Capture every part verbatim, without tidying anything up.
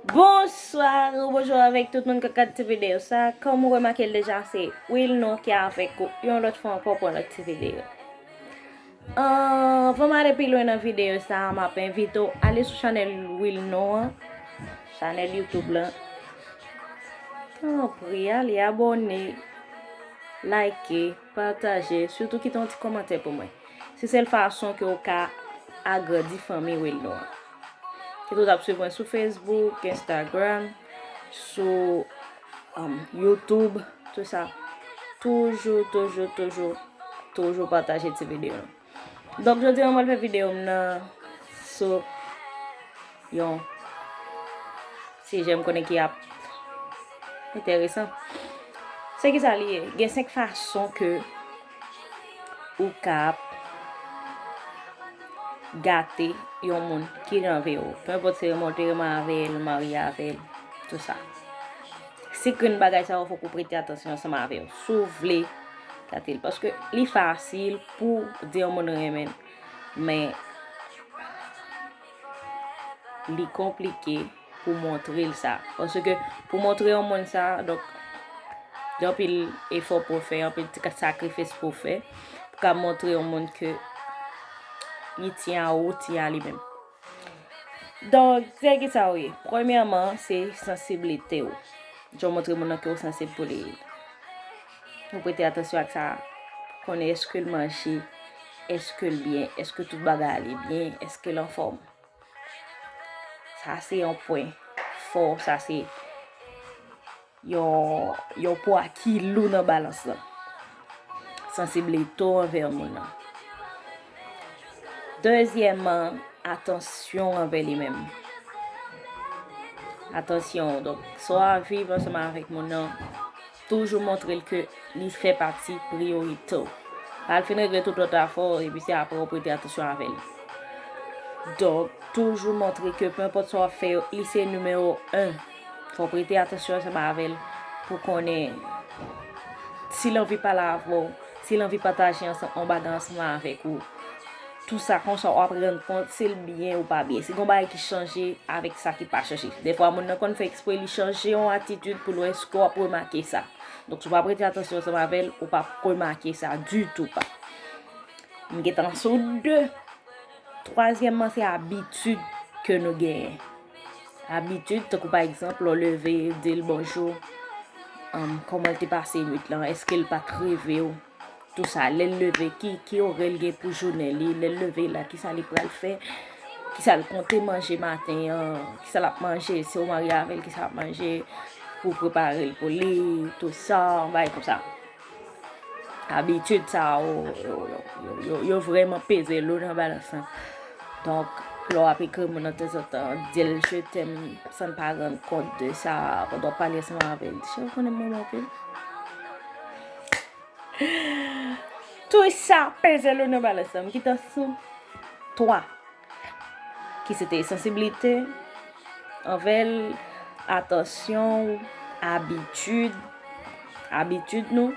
Bonswa, bonjou avèk tout moun k ap gade ti videyo sa. Kòm ou remake l deja, se Wilno ki avèk ou yon lòt fwa ankò pou yon lòt ti videyo. Anvan m ale pi lwen nan videyo sa, m ap envite w ale sou chanèl Wilno an, chanèl YouTube lan. Tanpri, ale abòne, like, pataje, sitou kite yon ti kòmantè pou mwen. Se sèl fason ke w ka agrandi fanmi Wilno an. Kit ou t ap swiv mwen sou Facebook, Instagram, sou, um, YouTube, tout sa. Toujou, toujou, toujou, toujou pataje ti videyo yo. Donk, jodi a, mwen fè videyo m nan sou yon sijè m konnen ki ap enteresan. Se kisa li ye? Gen senk fason ke ou ka ap gate yon moun ki nan vi w. Pe enpòt se ou te renmen avè l, marye avè l, tout sa. Senk grenn bagay sa yo fòk ou prete atansyon ansanm avè yo. Si w vle gate l. Paske li fasil pou di yon moun renmen l. Men li konplike pou montre l sa. Paske pou montre yon moun sa, donk, gen anpil efò pou w fè, anpil ti sakrifis pou w fè, pou ka montre yon moun ke li tyen a ou, ou tyen a li menm. Donk, se ki sa w ye. Premyèman, se sansiblite w. Jan w montre moun nan ke w sansib pou li. Ou prete atansyon ak sa. Konnen èske l manje, èske l byen, èske tout bagay ale byen, èske l anfòm. Sa se yon pwen fò, sa se yon, yon pwa ki lou nan balans lan. Sansiblite w anvè moun nan. Dezyèmman, atansyon anvè li menm. Atansyon, donk, sa w ap viv ansanm avèk moun nan, toujou montre l ke li fè pati priyorite w. Pa al fin regle tout lòt afè w, epi se apre w prete atansyon avè l. Donk, toujou montre ke pe enpòt sa w ap fè yo, li se nimewo en. Fò w prete atansyon ansanm avè l pou konnen si l anvi pale avè w, si l anvi pataje ansanm, yon bagay ansanm avèk ou. Tout sa konsa w ap rann kont si l byen ou pa byen. Si gen yon bagay ki chanje avèk sa ki pa chanje. Dèfwa moun nan konn fè ekspre li chanje yon atitid pou l wè èske w ap remake sa. Donk si w pa prete atansyon ansanm avè l, ou p ap remake sa ditou pa. M gentan sou de. Twazyèmman, se abitid ke nou genyen. Abitid, tankou pa egzanp, lè w leve, di l bonjou, um, kòman l te pase nwit lan, èske l pa t reve w, tout sa. Lè l leve, ki, ki orè l gen pou jounen li, lè l leve la, kisa li pral fè, kisa l konte manje maten an, kisa l ap manje, si w marye avè l, kisa l ap manje, pou w prepare l pou li, tout sa, yon bagay konsa. Abitid sa yo, yo, yo, yo, yo, yo vrèman peze lou nan balans lan. Donk, lè w ap ekri moun nan tanzantan, di l je t'aime san l pa rann kont de sa, pandan w ap pale ansanm avè l. Cheri, ou konnen m renmen w anpil. Tout sa peze lou nan balans lan. M gentan sou twa. Ki se te sansiblite anvè l, atansyon, abitid, abitid nou.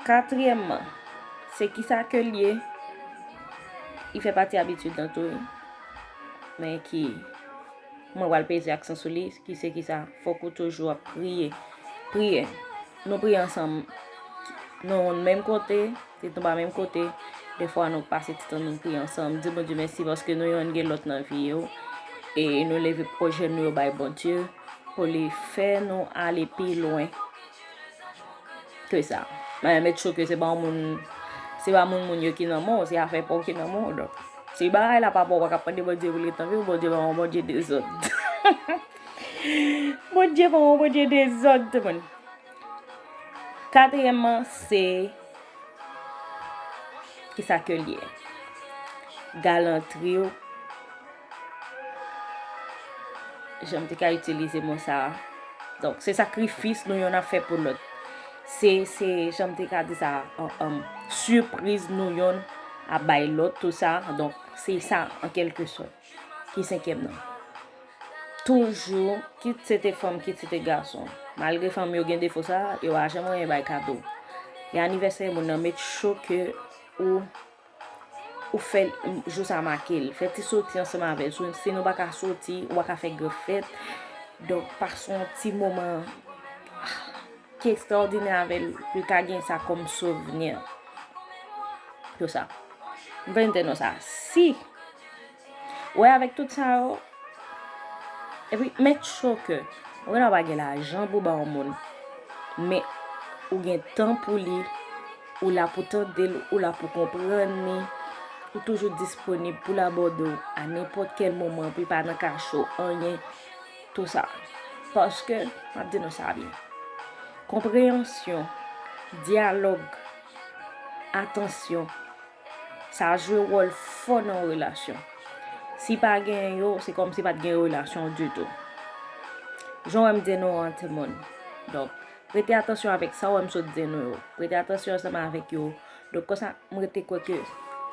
Katriyèmman, se kisa ke l ye, li fè pati abitid lan tou, wi. Men ki, mwen pral peze aksan sou li, ki se kisa, fòk ou toujou ap priye. Priyè. Nou priye ansanm. Nou menm kote, tèt nou pa menm kote. Defwa nou pase ti tan nou priye ansanm. Di Bondye mèsi paske nou yonn gen lòt nan vi yo. E nou leve pwojè nou yo bay Bondye pou li fè nou ale pi lwen ke sa. Men make sure ke se pa yon moun, se pa moun moun yo ki nan men w, se afè pa w ki nan men w. Donk, si bagay la pa pa w, pa ka mande Bondye pou l ret nan vi w, Bondye pa yon Bondye dezòd. Bondye pa yon Bondye dezòd, timoun. Katriyèmman, se kisa ke l ye? Galantri w. Jan m te ka itilize mo sa a. Donk, se sakrifis nou yonn ap fè pou lòt. Se, se, jan m te ka di sa a, an, an, sipriz nou yonn ap bay lòt, tout sa. Donk, se sa, an kèlke sòt. Ki senkyèm nan? Toujou, kit se te fanm, kit se te gason. Malgre fanm yo gen defo sa, yo pa janm renmen bay kado. Lè anivèsè moun nan, make sure ke ou ou fè jou sa make l. Fè ti soti ansanm avè l. Si nou pa ka soti, ou pa ka fè gran fèt. Donk, pase yon ti moman ki ekstraòdinè avè l, pou l ka gen sa kòm souvni. Tout sa. M fè n te non sa. Si, ou wè, avèk tout sa yo, epi make sure ke, ou wè, la pa gen lajan pou ba yon moun, men ou gen tan pou li, ou la pou tande l, ou la pou konprann li, ou toujou disponib pou l abòde w a nenpòt kèl moman, pou l pa nan kache w anyen, tout sa. Paske, m ap di nou sa byen. Konpreyansyon, dyalòg, atansyon, sa jwe wòl fò nan yon relasyon. Si pa gen yo, se kòmsi pa t gen relasyon ditou. Jan w wè m di nou an, timoun. Donk, prete atansyon avèk sa w wè m sot di nou yo. Prete atansyon ansanm avèk yo. Donk, konsa, m rete kwè ke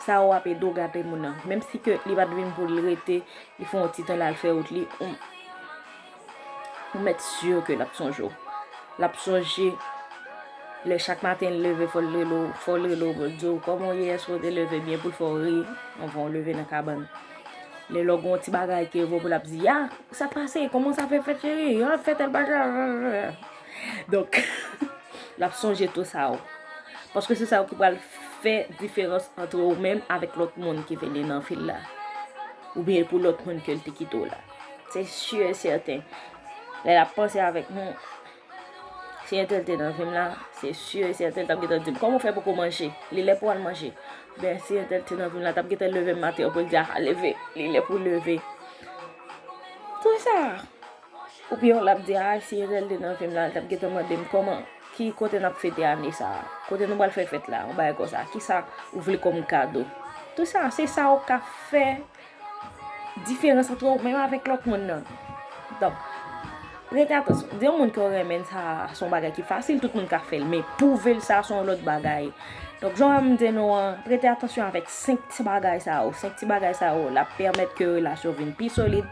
sa yo ap ede w gade moun nan. Menm si ke li pa t vin pou l rete, li fè yon ti tan la, l fè wout li, ou, ou mèt si ke l ap sonje w. L ap sonje lè chak maten l leve, fò l rele w, fò l rele w pou l di w kòman w ye, èske w te leve byen, pou l fè w ri anvan w leve nan kabann. Lè lè w gen yon ti bagay ke vo pou l ap di, "Ya, sa k pase? Kòman sa fè fèt, cheri? Ya, fè tèl bagay." Donk, l ap sonje tout sa yo. Paske se sa yo ki pral fè diferans ant ou menm avèk lòt moun ki vini nan vi l la. Oubyen pou lòt moun ke l te kite w la. Se si e sèten. Lè l ap panse avèk, hmm, si entèl te nan vi m la, se si e sèten l t ap gentan di m, "Kòman w fè poko manje? Li lè pou w al manje." Oubyen si entèl te nan vi m la, l t ap gentan leve m maten an pou l di, "Ah, leve, li lè pou w leve." Tout sa. Oubyen l ap di, "Ah, si entèl te nan vi m la, l t ap gentan mande m kòman, ki kote n ap fete ane sa a? Kote nou pral fè fèt la?" Yon bagay konsa. "Kisa ou vle kòm kado?" Tout sa, se sa w ka fè diferans ant ou menm avèk lòt moun nan. Donk, prete atansyon. Di yon moun ke w renmen, sa se yon bagay ki fasil, tout moun ka fè l, men pwouve l sa, se yon lòt bagay. Donk, jan m di nou an, prete atansyon avèk senk ti bagay sa yo. Senk ti bagay sa yo, l ap pèmèt ke relasyon vin pi solid.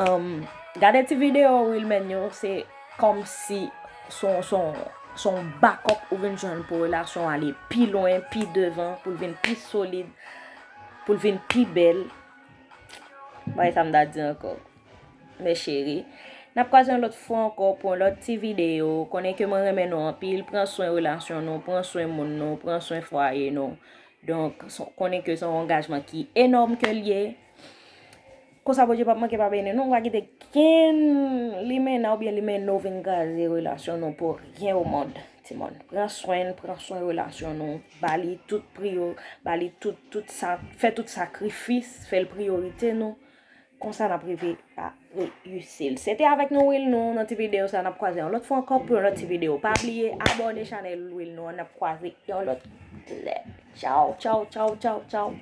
Anm, gade ti videyo Wilmèn yo, se kòmsi se yon, se yon, se yon bakòp ou vin jwenn pou relasyon ale pi lwen, pi devan, pou l vin pi solid, pou l vin pi bèl. Bagay sa m ta di ankò. Mes chéris, n ap kwaze yon lòt fwa ankò pou yon lòt ti videyo. Konnen ke mwen renmen nou anpil. Pran swen relasyon nou, pran swen moun nou, pran swen fwaye nou. Donk, se, konnen ke se yon angajman ki enòm ke l ye. Konsa, Bondye p ap manke pa beni nou. Ou pa kite kenn limena oubyen limeno vin kraze relasyon nou pou ryen o mond, timoun. Pran swen n, pran swen relasyon nou. Ba li tout priyo, ba li tout, tout sa, fè tout sakrifis, fè l priyorite nou. Konsa n ap rive a reyisi l. Se te avèk nou, Will, nou, nan ti videyo sa, n ap kwaze yon lòt fwa ankò pou yon lòt ti videyo. Pa bliye abòne chanèl Will nou an, n ap kwaze yon lòt lè. Tchaw, tchaw, tchaw, tchaw, tchaw.